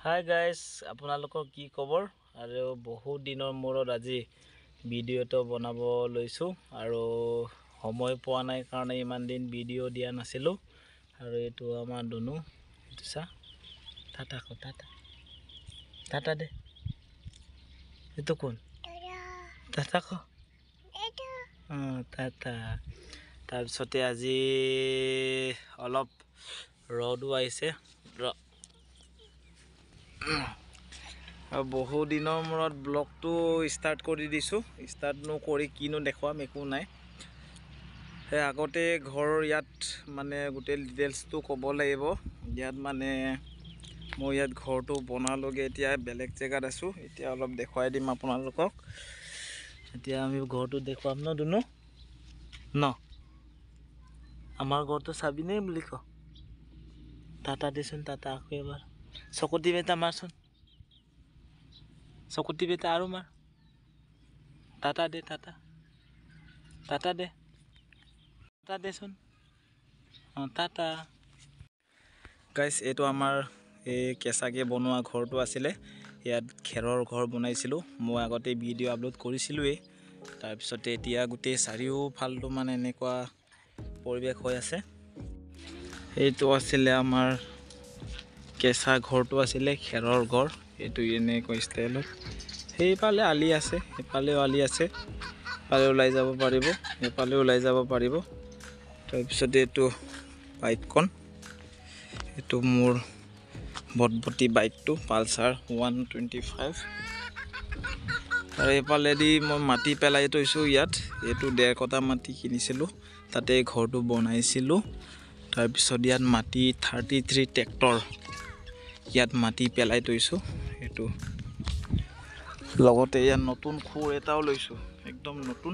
Hi guys, আপোনালোকৰ কি খবৰ? আৰু বহুত দিনৰ মূৰত আজি ভিডিঅ'টো বনাব লৈছোঁ আৰু সময় পোৱা নাই কাৰণে ইমান দিন ভিডিঅ' দিয়া নাছিলোঁ। আৰু এইটো আমাৰ দুনু, এইটো চা, টাটা ক, টাটা টাটা দে। এইটো কোন? টাটা ক। অঁ, টাটা। তাৰপিছতে আজি অলপ ৰ'দো আহিছে আৰু বহু দিনৰ মূৰত ব্লগটো ষ্টাৰ্ট কৰি দিছোঁ। ষ্টাৰ্টনো কৰি কিনো দেখুৱাম, একো নাই। সেই আগতে ঘৰৰ ইয়াত মানে গোটেই ডিটেইলছটো ক'ব লাগিব। ইয়াত মানে মই ইয়াত ঘৰটো বনালোগৈ, এতিয়া বেলেগ জেগাত আছোঁ। এতিয়া অলপ দেখুৱাই দিম আপোনালোকক। এতিয়া আমি ঘৰটো দেখুৱাম ন দুনু? ন আমাৰ ঘৰটো চাবিনে বুলি ক। টাটা দেচোন, টাটা আকৌ এবাৰ। চকু টিপ এটা মাৰচোন, চকু টিপ এটা আৰু মাৰ। টাটা দে, টাটা টাটা দে, টাটা দেচোন। অঁ, টাটা। গাইছ, এইটো আমাৰ এই কেঁচাকৈ বনোৱা ঘৰটো আছিলে। ইয়াত খেৰৰ ঘৰ বনাইছিলোঁ, মই আগতে ভিডিঅ' আপলোড কৰিছিলোঁৱেই। তাৰপিছতে এতিয়া গোটেই চাৰিওফালটো মানে এনেকুৱা পৰিৱেশ হৈ আছে। এইটো আছিলে আমাৰ কেঁচা ঘৰটো, আছিলে খেৰৰ ঘৰ। এইটো এনেকুৱা ষ্টাইলত। সেইফালে আলি আছে, সেইফালেও আলি আছে, সেইফালে ওলাই যাব পাৰিব, সেইফালেও ওলাই যাব পাৰিব। তাৰপিছতে এইটো বাইকখন, এইটো মোৰ বটবটি বাইকটো, পালচাৰ 125। আৰু এইফালেদি মই মাটি পেলাই থৈছোঁ ইয়াত। এইটো 1.5 কটা মাটি কিনিছিলোঁ, তাতে ঘৰটো বনাইছিলোঁ। তাৰপিছত ইয়াত মাটি 33 ট্ৰেক্টৰ ইয়াত মাটি পেলাই থৈছোঁ। এইটো লগতে ইয়াত নতুন খুৰ এটাও লৈছোঁ, একদম নতুন,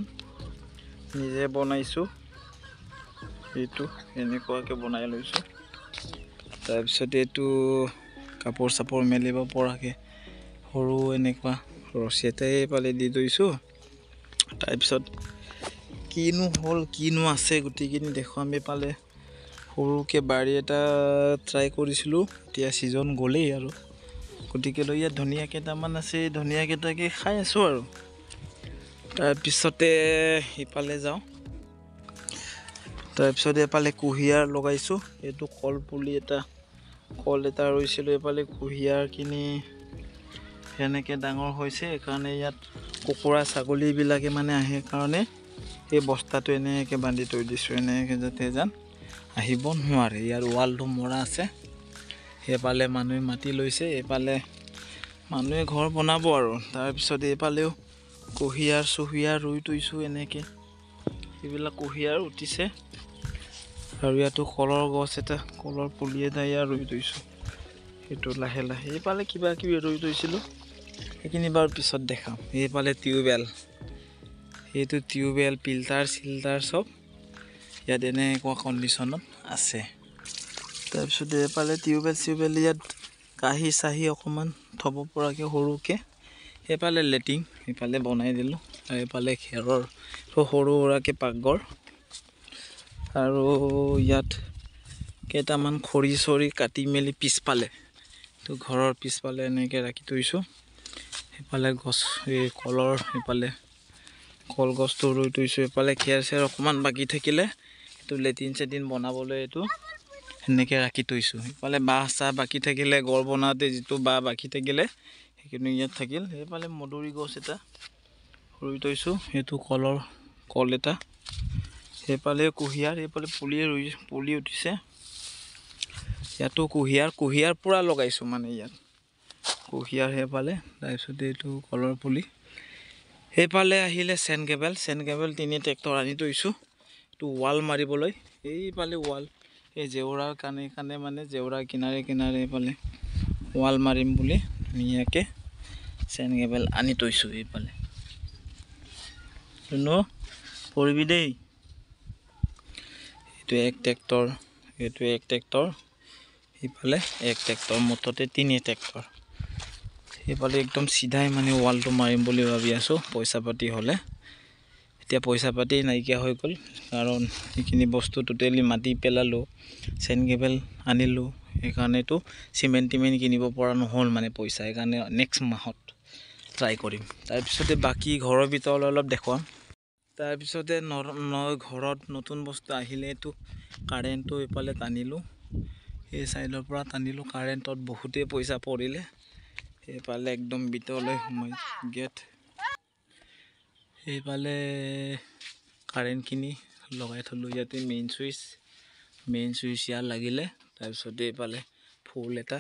নিজে বনাইছোঁ। এইটো এনেকুৱাকৈ বনাই লৈছোঁ। তাৰপিছত এইটো কাপোৰ চাপোৰ মেলিব পৰাকৈ সৰু এনেকুৱা ৰছী এটাই এইফালে দি থৈছোঁ। তাৰপিছত কিনো হ'ল, কিনো আছে গোটেইখিনি দেখুৱাম। এইফালে সৰুকৈ বাৰী এটা ট্ৰাই কৰিছিলোঁ, এতিয়া ছিজন গ'লেই আৰু। গতিকে লৈ ইয়াত ধনিয়া কেইটামান আছে, ধনিয়া কেইটাকে খাই আছোঁ আৰু। তাৰপিছতে সিফালে যাওঁ। তাৰপিছত এইফালে কুঁহিয়াৰ লগাইছোঁ। এইটো কল পুলি এটা, কল এটা ৰুইছিলোঁ। এইফালে কুঁহিয়াৰখিনি সেনেকৈ ডাঙৰ হৈছে। সেইকাৰণে ইয়াত কুকুৰা ছাগলীবিলাকে মানে আহে কাৰণে এই বস্তাটো এনেকৈ বান্ধি থৈ দিছোঁ, এনেকৈ যাতে যেন আহিব নোৱাৰে। ইয়াৰ ৱালটো মৰা আছে। সেইফালে মানুহে মাটি লৈছে, এইফালে মানুহে ঘৰ বনাব আৰু। তাৰপিছত এইফালেও কুঁহিয়াৰ চুহিয়াৰ ৰুই থৈছোঁ এনেকৈ, সেইবিলাক কুঁহিয়াৰ উঠিছে। আৰু ইয়াতো কলৰ গছ এটা, কলৰ পুলি এটা ইয়াত ৰুই থৈছোঁ। সেইটো লাহে লাহে এইফালে কিবা কিবি ৰুই থৈছিলোঁ, সেইখিনি বাৰু পিছত দেখাম। এইফালে টিউবৱেল, সেইটো টিউবৱেল ফিল্টাৰ চিল্টাৰ চব ইয়াত এনেকুৱা কণ্ডিশ্যনত আছে। তাৰপিছত এইফালে টিউবৱেল চিউবৱেল ইয়াত কাঁহী চাহী অকণমান থ'ব পৰাকৈ সৰুকৈ। সেইফালে লেট্ৰিন সেইফালে বনাই দিলোঁ। আৰু এইফালে খেৰৰ সৰু সুৰাকৈ পাকঘৰ। আৰু ইয়াত কেইটামান খৰি চৰি কাটি মেলি পিছফালে, তো ঘৰৰ পিছফালে এনেকৈ ৰাখি থৈছোঁ। সেইফালে গছ, এই কলৰ সেইফালে কলগছটো ৰুই থৈছোঁ। এইফালে খেৰ চেৰ অকণমান বাকী থাকিলে এইটো লেট্ৰিন চেটিন বনাবলৈ এইটো সেনেকৈ ৰাখি থৈছোঁ। সেইফালে বাঁহ চাহ বাকী থাকিলে, ঘৰ বনাওঁতে যিটো বাঁহ বাকী থাকিলে সেইখিনি ইয়াত থাকিল। সেইফালে মধুৰি গছ এটা ৰুই থৈছোঁ, সেইটো কলৰ কল এটা। সেইফালে কুঁহিয়াৰ, সেইফালে পুলিয়ে ৰুই পুলি উঠিছে। ইয়াতো কুঁহিয়াৰ, কুঁহিয়াৰ পূৰা লগাইছোঁ মানে ইয়াত কুঁহিয়াৰ সেইফালে। তাৰপিছত এইটো কলৰ পুলি। সেইফালে আহিলে চেন কেবেল, চেন কেবেল 3 ট্ৰেক্টৰ আনি থৈছোঁ, এইটো ৱাল মাৰিবলৈ। এইফালে ৱাল, এই জেওৰাৰ কাণে কাণে মানে জেওৰা কিনাৰে কিনাৰে এইফালে ৱাল মাৰিম বুলি ধুনীয়াকৈ চেন কেবেল আনি থৈছোঁ এইফালে। পৰিবি দেই। এইটো এক ট্ৰেক্টৰ, এইটো এক ট্ৰেক্টৰ, সিফালে এক ট্ৰেক্টৰ, মুঠতে 3 ট্ৰেক্টৰ। সেইফালে একদম চিধাই মানে ৱালটো মাৰিম বুলি ভাবি আছোঁ পইচা পাতি হ'লে। এতিয়া পইচা পাতি নাইকিয়া হৈ গ'ল, কাৰণ সেইখিনি বস্তু টোটেলি মাটি পেলালোঁ, চেন কেবেল আনিলোঁ, সেইকাৰণেতো চিমেণ্ট টিমেণ্ট কিনিব পৰা নহ'ল মানে পইচা, সেইকাৰণে নেক্সট মাহত ট্ৰাই কৰিম। তাৰপিছতে বাকী ঘৰৰ ভিতৰলৈ অলপ দেখুৱাম। তাৰপিছতে ঘৰত নতুন বস্তু আহিলেতো কাৰেণ্টটো এইফালে টানিলোঁ, সেই ছাইডৰ পৰা টানিলোঁ, কাৰেণ্টত বহুতেই পইচা পৰিলে। সেইফালে একদম ভিতৰলৈ সোমাই গেট, সেইফালে কাৰেণ্টখিনি লগাই থ'লোঁ। ইয়াতে মেইন চুইচ ইয়াত লাগিলে। তাৰপিছতে এইফালে ফুল এটা,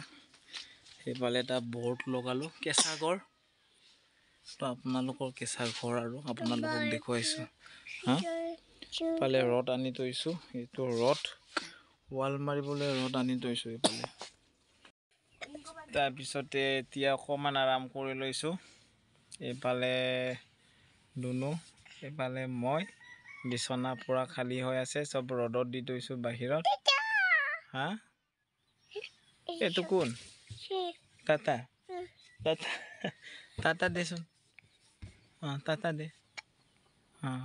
সেইফালে এটা বৰ্ড লগালোঁ। কেঁচা ঘৰ তো আপোনালোকৰ কেঁচা ঘৰ আৰু আপোনালোকক দেখুৱাইছোঁ। হা, এইফালে ৰড আনি থৈছোঁ, এইটো ৰড ৱাল মাৰিবলৈ ৰড আনি থৈছোঁ এইফালে। তাৰপিছতে এতিয়া অকণমান আৰাম কৰি লৈছোঁ। এইফালে দুনু, এইফালে মই, বিচনা পূৰা খালী হৈ আছে, চব ৰ'দত দি থৈছোঁ বাহিৰত। হা, এইটো কোন? টাটা টাটা টাটা দেচোন। অঁ টাটা দে। অঁ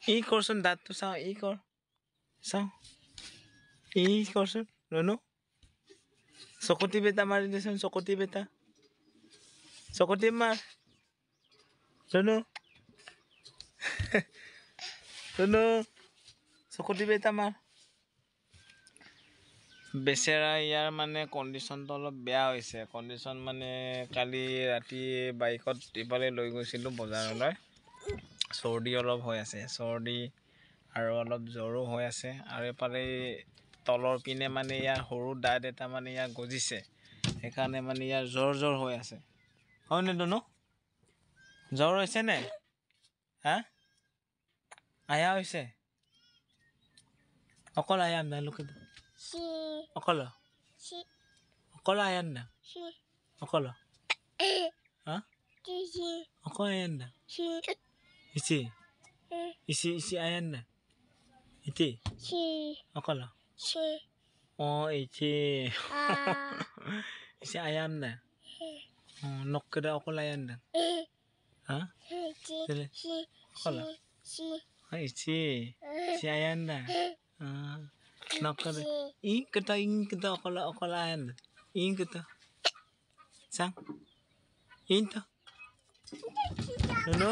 ই কৰচোন, দাঁতটো চাওঁ, ই কৰ চাওঁ, ই কৰচোন ৰুনু। চকতি বেটা মাৰি দেচোন, চকতি বেটা, চকতি মাৰ ৰুনু, ৰুনু চকতি বেটা মাৰ। বেচেৰা ইয়াৰ মানে কণ্ডিশ্যনটো অলপ বেয়া হৈছে। কণ্ডিশ্যন মানে কালি ৰাতি বাইকত ইফালে লৈ গৈছিলোঁ বজাৰলৈ, চৰ্দি অলপ হৈ আছে, চৰ্দি আৰু অলপ জ্বৰো হৈ আছে। আৰু এইফালে তলৰ পিনে মানে ইয়াৰ সৰু দাঁত এটা মানে ইয়াৰ গজিছে, সেইকাৰণে মানে ইয়াৰ জ্বৰ জ্বৰ হৈ আছে। হয়নে দুনু, জ্বৰ হৈছে নে? হা, আয়া হৈছে? অকল আয়া না লোকে, অকল অকল আয়ান না, অকল হা, অকল আয়ান না, ইচি ইচি ইচি আয়ান না, ইতি অকল অঁ ইচি ইচি আয়ান না, নকৰা অকল আয়ান না, হা অকল ইচি ইচি আয়ান না, নকৰে ই কেইটা ই কেইটা অকল অকল আয়ান ই কেইটা চাং ইনটো ৰুনু।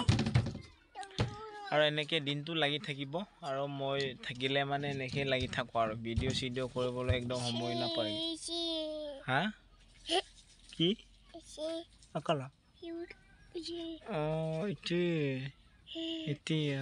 আৰু এনেকৈ দিনটো লাগি থাকিব, আৰু মই থাকিলে মানে এনেকৈ লাগি থাকোঁ আৰু ভিডিঅ' চিডিঅ' কৰিবলৈ একদম সময় নাপায়। হা কি অকল অঁ ইটো এতিয়া